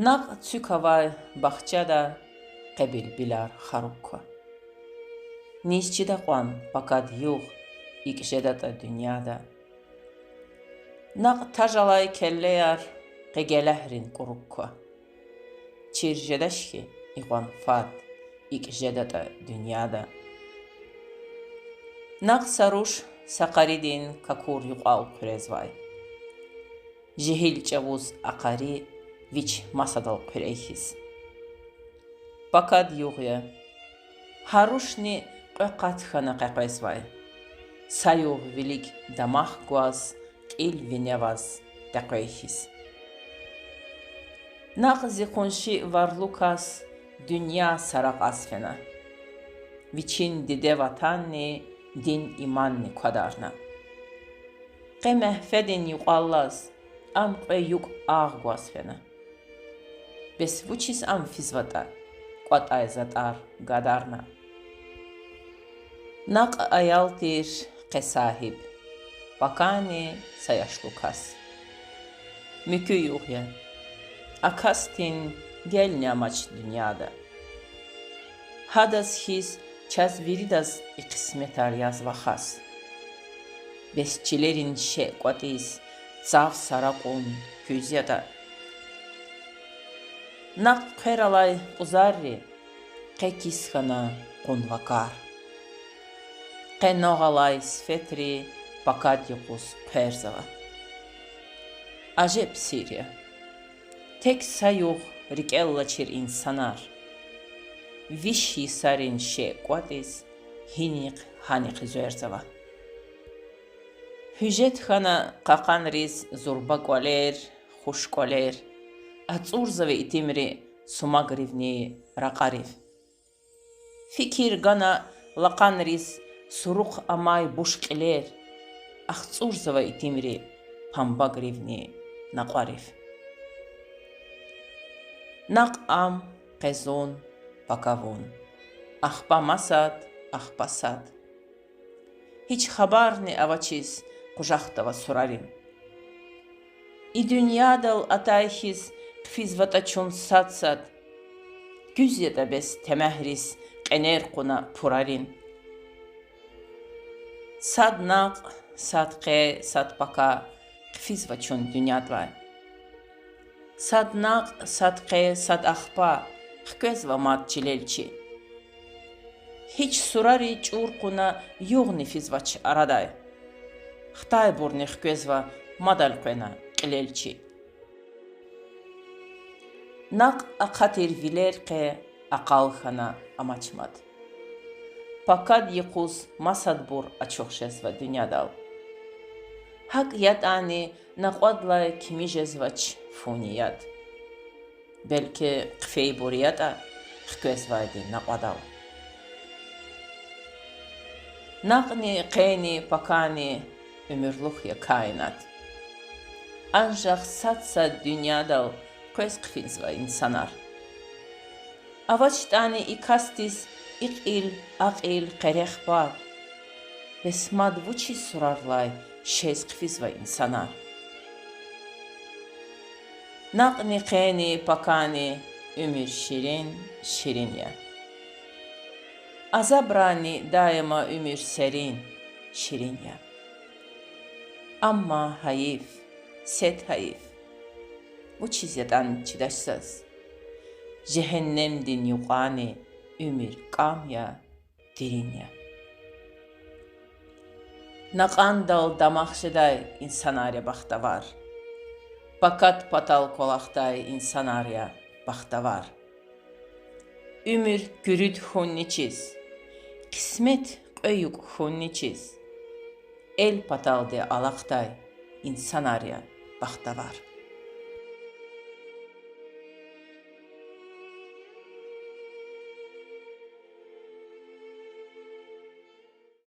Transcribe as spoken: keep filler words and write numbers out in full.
Накь цуьк авай бахчада къе билбилар харук ква. Низ чида кьван пакад югъ, икӀ жедатӀа дуьньяда. Накь таж алай келлеяр къе гелегьрин кӀурук ква. Чир жедач хьи икьван фад, икӀ жедатӀа дуьньяда. Накь са руш са къаридин какур юкьвал хъуьрезвай. Жегьил чӀавуз а къари вич масадал хъуьрей хьиз. Пакад югъ я. Гьа рушни кьве къат хьана къекъвезвай. Са югъ вилик дамах гваз, кьил вине аваз текъвей хьиз. Накь зи къунши варлу кас дуьнья сара кьаз фена. Вичин диде ватанни, дин-иманни квадарна. Къе мегьфедин юкьваллаз ам кьве юкӀ агъ гваз фена. Бес вучиз ам физватӀа, кӀватӀай затӀар гадарна. Накь аял тир къе сагьиб, пакани са яшлу кас. Муькуь югъ я. А касдин гелни амач дуьньяда. Гьадаз хьиз чаз виридаз и къисметар язва хас. Бес чилерин шей кӀватӀиз цав сара кьун куьз ятӀа. Накь хъвер алай кьузарри къе кис хьана кьунва кар. Къе нагъв алай сифетри пакад юкъуз хъверзава. Ажеб сир я. Тек са югъ рикӀел алачир инсанар виш йисарин шей кӀватӀиз гьинихъ-гьанихъ зверзава. Гьуьжет хьана кьакьанриз зурба кӀвалер, хуш кӀвалер, ацӀурзава итимри сумагривни ракьарив. Фикир гана лакьанриз сурухъ амай буш кьилер, ахцӀурзава итимри памбагривни накьварив. Накь ам, къе зун, пака вун, ахпа масад, ахпа сад. Гьич хабарни авачиз къужахда ава сурарин. И дуьньядал атай хьиз хъфизватӀа чун сад-сад, куьз ятӀа бес темягьриз кьенер кьуна пурарин. Сад накь, сад къе, сад пака хъфизва чун дуьньядилай. Сад накь, сад къе, сад ахпа хквезва мад чилел чи. Гьич сурари чӀур кьуна югъни физвач арадай. Хтайбурни хквезва мад элкъвена кьилел чи. Накь ахъа тир вилер къе акьал хьана амач мад. Пакад юкъуз масадбур ачух жезва дуьньядал. ГьакӀ ятӀани накьвадилай кими жезвач фуни яд. Белки хъфейбур ятӀа хквезвайди накьвадал. Накьни, къени, пакани уьмуьрлух я каинат. Анжах сад-сад дуьньядал къвез хъфизва инсанар. АвачтӀани и касдиз и кьил, а кьил къерех пад, бес мад вучиз сурарлай шез хъфизва инсанар? Накьни, къени, пакани уьмуьр ширин, ширин я. Азабрани даима уьмуьр серин, ширин я. Амма гьайиф, сед гьайиф, вучиз ятӀани чидач заз. Жегьеннемдин юкьвани уьмуьр кӀам я, дерин я. Накьандал дамах жедай инсанар я бахтавар. Пакад патал кӀвалахдай инсанар я бахтавар. Уьмуьр куьруьд хьунни чиз, къисмет кьве юкӀ хьунни чиз, эл паталди алахъдай инсанар я бахтавар.